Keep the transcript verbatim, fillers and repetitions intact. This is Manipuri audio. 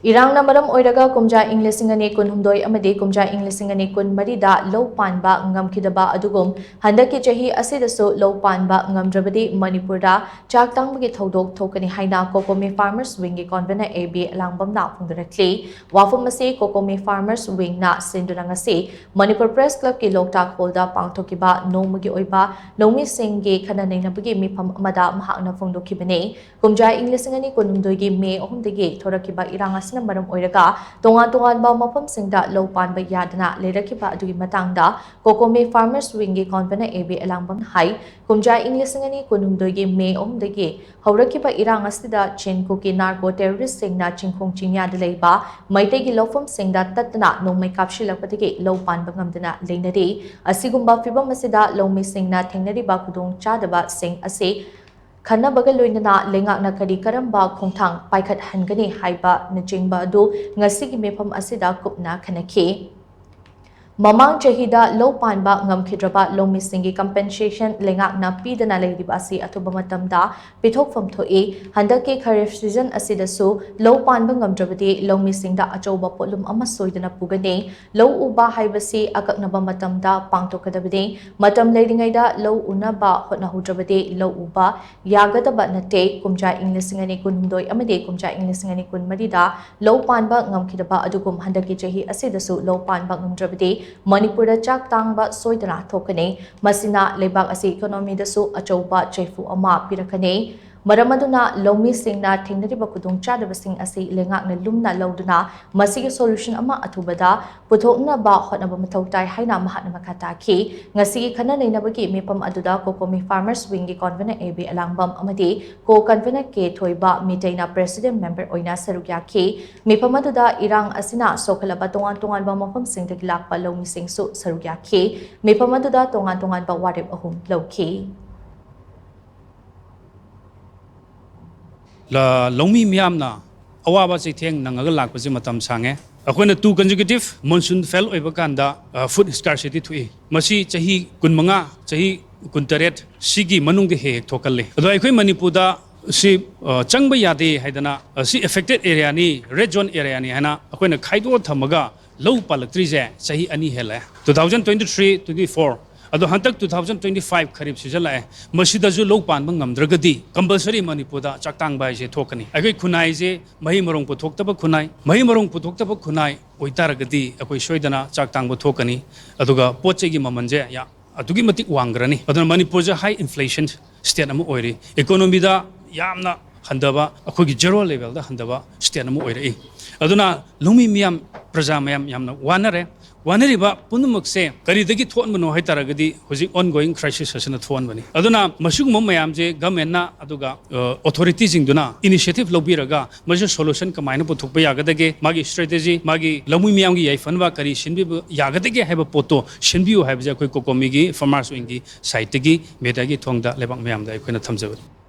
ꯏꯔꯥꯡꯅ ꯃꯔꯝ ꯑꯣꯏꯔꯒ ꯀꯨꯝꯖꯥ ꯏꯪ ꯂꯤꯁꯤꯡ ꯑꯅꯤ ꯀꯨꯟꯍꯨꯝꯗꯣꯏ ꯑꯃꯗꯤ ꯀꯨꯝꯖꯥ ꯏꯪ ꯂꯤꯁꯤꯡ ꯑꯅꯤ ꯀꯨꯟꯃꯔꯤꯗ ꯂꯧ ꯄꯥꯟꯕ ꯉꯝꯈꯤꯗꯕ ꯑꯗꯨꯒꯨꯝ ꯍꯟꯗꯛꯀꯤ ꯆꯍꯤ ꯑꯁꯤꯗꯁꯨ ꯂꯧ ꯄꯥꯟꯕ ꯉꯝꯗ꯭ꯔꯕꯗꯤ ꯃꯅꯤꯄꯨꯔꯗ ꯆꯥꯛ ꯇꯥꯡꯕꯒꯤ ꯊꯧꯗꯣꯛ ꯊꯣꯛꯀꯅꯤ ꯍꯥꯏꯅ ꯀꯣꯀꯣꯃꯤ ꯐꯥꯔꯃꯔꯁ ꯋꯤꯡꯒꯤ ꯀꯣꯟꯚꯦꯅꯔ ꯑꯦ ꯕꯤ ꯑꯦꯂꯥꯡꯕꯝꯅ ꯐꯣꯡꯗꯣꯔꯛꯂꯤ꯫ ꯋꯥꯐꯝ ꯑꯁꯤ ꯀꯣꯀꯣꯃꯤ ꯐꯥꯔꯃꯔꯁ ꯋꯤꯡꯅ ꯁꯤꯟꯗꯨꯅ ꯉꯁꯤ ꯃꯅꯤꯄꯨꯔ ꯄ꯭ꯔꯦꯁ ꯀ꯭ꯂꯕꯀꯤ ꯂꯣꯛꯇꯥꯛ ꯍꯣꯜꯗ ꯄꯥꯡꯊꯣꯛꯈꯤꯕ ꯅꯣꯡꯃꯒꯤ ꯑꯣꯏꯕ ꯂꯧꯃꯤꯁꯤꯡꯒꯤ ꯈꯟꯅ ꯅꯩꯅꯕꯒꯤ ꯃꯤꯐꯝ ꯑꯃꯗ ꯃꯍꯥꯛꯅ ꯐꯣꯡꯗꯣꯛꯈꯤꯕꯅꯤ꯫ ꯀꯨꯝꯖꯥ ꯏꯪ ꯂꯤꯁꯤꯡ ꯑꯅꯤ ꯀꯨꯟꯍꯨꯝꯗꯣꯏꯒꯤ ꯃꯦ ꯑꯍꯨꯝꯗꯒꯤ ꯊꯣꯔꯛꯈꯤꯕ ꯏꯔꯥꯡ ꯑꯁꯤꯅ ꯃꯔꯝ ꯑꯣꯏꯔꯒ ꯇꯣꯉꯥꯟ ꯇꯣꯉꯥꯟꯕ ꯃꯐꯝꯁꯤꯡꯗ ꯂꯧ ꯄꯥꯟꯕ ꯌꯥꯗꯅ ꯂꯩꯔꯛꯈꯤꯕ ꯑꯗꯨꯒꯤ ꯃꯇꯥꯡꯗ ꯀꯣꯀꯣꯃꯤ ꯐꯥꯔꯃꯔꯁ ꯋꯤꯡꯒꯤ ꯀꯣꯟꯚꯦꯅꯔ ꯑꯦ ꯕꯤ ꯑꯦꯂꯥꯡꯕꯝꯅ ꯍꯥꯏ, ꯀꯨꯝꯖꯥ ꯏꯪ ꯂꯤꯁꯤꯡ ꯑꯅꯤ ꯀꯨꯟꯍꯨꯝꯗꯣꯏꯒꯤ ꯃꯦ ꯑꯍꯨꯝꯗꯒꯤ ꯍꯧꯔꯛꯈꯤꯕ ꯏꯔꯥꯡ ꯑꯁꯤꯗ ꯆꯤꯟ ꯀꯨꯀꯤ ꯅꯥꯔꯀꯣ ꯇꯦꯔꯣꯔꯤꯁꯁꯤꯡꯅ ꯆꯤꯡꯈꯣꯡ ꯆꯤꯡꯌꯥꯗ ꯂꯩꯕ ꯃꯩꯇꯩꯒꯤ ꯂꯧꯐꯝꯁꯤꯡꯗ ꯇꯠꯇꯅ ꯅꯣꯡꯃꯩ ꯀꯥꯞꯁꯤꯜꯂꯛꯄꯗꯒꯤ ꯂꯧ ꯄꯥꯟꯕ ꯉꯝꯗꯅ ꯂꯩꯅꯔꯤ꯫ ꯑꯁꯤꯒꯨꯝꯕ ꯐꯤꯚꯝ ꯑꯁꯤꯗ ꯂꯧꯃꯤꯁꯤꯡꯅ ꯊꯦꯡꯅꯔꯤꯕ ꯈꯨꯗꯣꯡꯆꯥꯗꯕꯁꯤꯡ ꯑꯁꯤ ꯈꯟꯅꯕꯒ ꯂꯣꯏꯅꯅ ꯂꯩꯉꯥꯛꯅ ꯀꯔꯤ ꯀꯔꯝꯕ ꯈꯣꯡꯊꯥꯡ ꯄꯥꯏꯈꯠꯍꯟꯒꯅꯤ ꯍꯥꯏꯕꯅꯆꯤꯡꯕ ꯑꯗꯨ ꯉꯁꯤꯒꯤ ꯃꯤꯐꯝ ꯑꯁꯤꯗ ꯀꯨꯞꯅ ꯈꯟꯅꯈꯤ꯫ ꯃꯃꯥꯡ ꯆꯍꯤꯗ ꯂꯧ ꯄꯥꯟꯕ ꯉꯝꯈꯤꯗ꯭ꯔꯕ ꯂꯧꯃꯤꯁꯤꯡꯒꯤ compensation ꯂꯩꯉꯥꯛꯅ ꯄꯤꯗꯅ ꯂꯩꯔꯤꯕ ꯑꯁꯤ ꯑꯊꯨꯕ ꯃꯇꯝꯗ ꯄꯤꯊꯣꯛꯐꯝ ꯊꯣꯛꯏ꯫ ꯍꯟꯗꯛꯀꯤ ꯈꯔꯤꯐ season ꯑꯁꯤꯗꯁꯨ ꯂꯧ ꯄꯥꯟꯕ ꯉꯝꯗ꯭ꯔꯕꯗꯤ ꯂꯧꯃꯤꯁꯤꯡꯗ ꯑꯆꯧꯕ ꯄꯣꯠꯂꯨꯝ ꯑꯃ ꯁꯣꯏꯗꯅ ꯄꯨꯒꯅꯤ꯫ ꯂꯧ ꯎꯕ ꯍꯥꯏꯕꯁꯤ ꯑꯀꯛꯅꯕ ꯃꯇꯝꯗ ꯄꯥꯡꯊꯣꯛꯀꯗꯕꯅꯤ꯫ ꯃꯇꯝ ꯂꯩꯔꯤꯉꯩꯗ ꯂꯧ ꯎꯅꯕ ꯍꯣꯠꯅꯍꯧꯗ꯭ꯔꯕꯗꯤ ꯂꯧ ꯎꯕ ꯌꯥꯒꯗꯕ ꯅꯠꯇꯦ꯫ ꯀꯨꯝꯖꯥ ꯏꯪ ꯂꯤꯁꯤꯡ ꯑꯅꯤ ꯀꯨꯟꯍꯨꯝꯗꯣꯏ ꯑꯃꯗꯤ ꯀꯨꯝꯖꯥ ꯏꯪ ꯂꯤꯁꯤꯡ ꯑꯅꯤ ꯀꯨꯟꯃꯔꯤꯗ ꯂꯧ ꯄꯥꯟꯕ ꯉꯝꯈꯤꯗꯕ ꯑꯗꯨꯒꯨꯝ ꯍꯟꯗꯛꯀꯤ ꯆꯍꯤ ꯑꯁꯤꯗꯁꯨ ꯂꯧ ꯄꯥꯟꯕ ꯉꯝꯗ꯭ꯔꯕꯗꯤ ꯃꯅꯤꯄꯨꯔꯗ ꯆꯥꯛ ꯇꯥꯡꯕ ꯁꯣꯏꯗꯅ ꯊꯣꯛꯀꯅꯤ꯫ ꯃꯁꯤꯅ ꯂꯩꯕꯥꯛ ꯑꯁꯤ economy ꯗꯁꯨ ꯑꯆꯧꯕ ꯆꯩꯐꯨ ꯑꯃ ꯄꯤꯔꯛꯀꯅꯤ꯫ ꯃꯔꯝ ꯑꯗꯨꯅ ꯂꯧꯃꯤꯁꯤꯡꯅ ꯊꯦꯡꯅꯔꯤꯕ ꯈꯨꯗꯣꯡꯆꯥꯗꯕꯁꯤꯡ ꯑꯁꯤ ꯂꯩꯉꯥꯛꯅ ꯂꯨꯝꯅ ꯂꯧꯗꯨꯅ ꯃꯁꯤꯒꯤ solution ꯑꯃ ꯑꯊꯨꯕꯗ ꯄꯨꯊꯣꯛꯅꯕ ꯍꯣꯠꯅꯕ ꯃꯊꯧ ꯇꯥꯏ ꯍꯥꯏꯅ ꯃꯍꯥꯛꯅ ꯃꯈꯥ ꯇꯥꯈꯤ꯫ ꯉꯁꯤꯒꯤ ꯈꯟꯅ ꯅꯩꯅꯕꯒꯤ ꯃꯤꯐꯝ ꯑꯗꯨꯗ ꯀꯣꯀꯣꯃꯤ ꯐꯥꯔꯃꯔꯁ ꯋꯤꯡꯒꯤ ꯀꯣꯟꯚꯦꯅꯔ ꯑꯦ ꯕꯤ ꯑꯂꯥꯡꯕꯝ ꯑꯃꯗꯤ ꯀꯣ ꯀꯟꯚꯦꯅꯔ ꯀꯦ ꯊꯣꯏꯕ ꯃꯤꯇꯩꯅ president member ꯑꯣꯏꯅ ꯁꯔꯨꯛ ꯌꯥꯈꯤ꯫ ꯃꯤꯐꯝ ꯑꯗꯨꯗ ꯏꯔꯥꯡ ꯑꯁꯤꯅ ꯁꯣꯛꯍꯜꯂꯕ ꯇꯣꯉꯥꯟ ꯇꯣꯉꯥꯟꯕ ꯃꯐꯝꯁꯤꯡꯗꯒꯤ ꯂꯥꯛꯄ ꯂꯧꯃꯤꯁꯤꯡꯁꯨ ꯁꯔꯨꯛ ꯌꯥꯈꯤ꯫ ꯃꯤꯐꯝ ꯑꯗꯨꯗ ꯇꯣꯉꯥꯟ ꯇꯣꯉꯥꯟꯕ ꯋꯥꯔꯦꯞ ꯑꯍꯨꯝ ꯂꯧꯈꯤ꯫ ꯂ-, ꯂꯧꯃꯤ ꯃꯤꯌꯥꯝꯅ ꯑꯋꯥꯕ ꯆꯩꯊꯦꯡ ꯅꯪꯉꯒ ꯂꯥꯛꯄꯁꯦ ꯃꯇꯝ ꯁꯥꯡꯉꯦ꯫ ꯑꯩꯈꯣꯏꯅ two consecutive monsoon fail ꯑꯣꯏꯕ ꯀꯥꯟꯗ, ꯑ, food scarcity ꯊꯣꯛꯏ꯫ ꯃꯁꯤ ꯆꯍꯤ ꯀꯨꯟꯃꯉꯥ, ꯆꯍꯤ ꯀꯨꯟꯇꯔꯦꯠ ꯁꯤꯒꯤ ꯃꯅꯨꯡꯗ ꯍꯦꯛ ꯍꯦꯛ ꯊꯣꯛꯀꯜꯂꯤ꯫ ꯑꯗꯣ ꯑꯩꯈꯣꯏ ꯃꯅꯤꯄꯨꯔꯗ ꯁꯤ ꯑ, ꯆꯪꯕ ꯌꯥꯗꯦ ꯍꯥꯏꯗꯅ, ꯑ, ꯁꯤ affected areaꯅꯤ, red zone areaꯅꯤ ꯍꯥꯏꯅ ꯑꯩꯈꯣꯏꯅ ꯈꯥꯏꯗꯣꯛꯑ ꯊꯝꯃꯒ ꯂꯧ ꯄꯥꯜꯂꯛꯇ꯭ꯔꯤꯁꯦ ꯆꯍꯤ ꯑꯅꯤ ꯍꯦꯜꯂꯦ꯫ Two thousand twenty three, twenty four, ꯑꯗꯣ ꯍꯟꯗꯛ two thousand twenty five ꯈꯔꯤꯞ season ꯂꯥꯛꯑꯦ꯫ ꯃꯁꯤꯗꯁꯨ ꯂꯧ ꯄꯥꯟꯕ ꯉꯝꯗ꯭ꯔꯒꯗꯤ compulsory ꯃꯅꯤꯄꯨꯔꯗ ꯆꯥꯛ ꯇꯥꯡꯕ ꯍꯥꯏꯁꯦ ꯊꯣꯛꯀꯅꯤ꯫ ꯑꯩꯈꯣꯏ ꯈꯨꯟꯅꯥꯏꯁꯦ ꯃꯍꯩ ꯃꯔꯣꯡ ꯄꯨꯊꯣꯛꯇꯕ ꯈꯨꯟꯅꯥꯏ, ꯃꯍꯩ ꯃꯔꯣꯡ ꯄꯨꯊꯣꯛꯇꯕ ꯈꯨꯟꯅꯥꯏ ꯑꯣꯏꯇꯥꯔꯒꯗꯤ ꯑꯩꯈꯣꯏ ꯁꯣꯏꯗꯅ ꯆꯥꯛ ꯇꯥꯡꯕ ꯊꯣꯛꯀꯅꯤ꯫ ꯑꯗꯨꯒ ꯄꯣꯠ ꯆꯩꯒꯤ ꯃꯃꯜꯁꯦ ꯌꯥ-, ꯑꯗꯨꯛꯀꯤ ꯃꯇꯤꯛ ꯋꯥꯡꯈ꯭ꯔꯅꯤ꯫ ꯑꯗꯨꯅ ꯃꯅꯤꯄꯨꯔꯁꯦ high inflation state ꯑꯃ ꯑꯣꯏꯔꯤ꯫ Economyꯗ ꯌꯥꯝꯅ ꯍꯟꯊꯕ, ꯑꯩꯈꯣꯏꯒꯤ zero levelꯗ ꯍꯟꯊꯕ state ꯑꯃ ꯑꯣꯏꯔꯛꯏ꯫ ꯑꯗꯨꯅ ꯂꯧꯃꯤ ꯃꯤꯌꯥꯝ, ꯄ꯭ꯔꯖꯥ ꯃꯌꯥꯝ ꯌꯥꯝꯅ ꯋꯥꯅꯔꯦ꯫ ꯋꯥꯅꯔꯤꯕ ꯄꯨꯝꯅꯃꯛꯁꯦ ꯀꯔꯤꯗꯒꯤ ꯊꯣꯛꯍꯟꯕꯅꯣ ꯍꯥꯏ ꯇꯥꯔꯒꯗꯤ ꯍꯧꯖꯤꯛ ongoing crisis ꯑꯁꯤꯅ ꯊꯣꯛꯍꯟꯕꯅꯤ꯫ ꯑꯗꯨꯅ ꯃꯁꯤꯒꯨꯝꯕ ꯃꯌꯥꯝꯁꯦ governmentꯅ ꯑꯗꯨꯒ, ꯑ, authorityꯁꯤꯡꯗꯨꯅ initiative ꯂꯧꯕꯤꯔꯒ ꯃꯁꯤ solution ꯀꯃꯥꯏꯅ ꯄꯨꯊꯣꯛꯄ ꯌꯥꯒꯗꯒꯦ, ꯃꯥꯒꯤ strategy, ꯃꯥꯒꯤ ꯂꯧꯃꯤ ꯃꯤꯌꯥꯝꯒꯤ ꯌꯥꯏꯐꯅꯕ ꯀꯔꯤ ꯁꯤꯟꯕꯤꯕ ꯌꯥꯒꯗꯒꯦ ꯍꯥꯏꯕ ꯄꯣꯠꯇꯣ ꯁꯤꯟꯕꯤꯌꯨ ꯍꯥꯏꯕꯁꯦ ꯑꯩꯈꯣꯏ COCOMIꯒꯤ farmers wingꯒꯤ sideꯇꯒꯤ mediaꯒꯤ ꯊꯣꯡꯗ ꯂꯩꯕꯥꯛ ꯃꯌꯥꯝꯗ ꯑꯩꯈꯣꯏꯅ ꯊꯝꯖꯕꯅꯤ꯫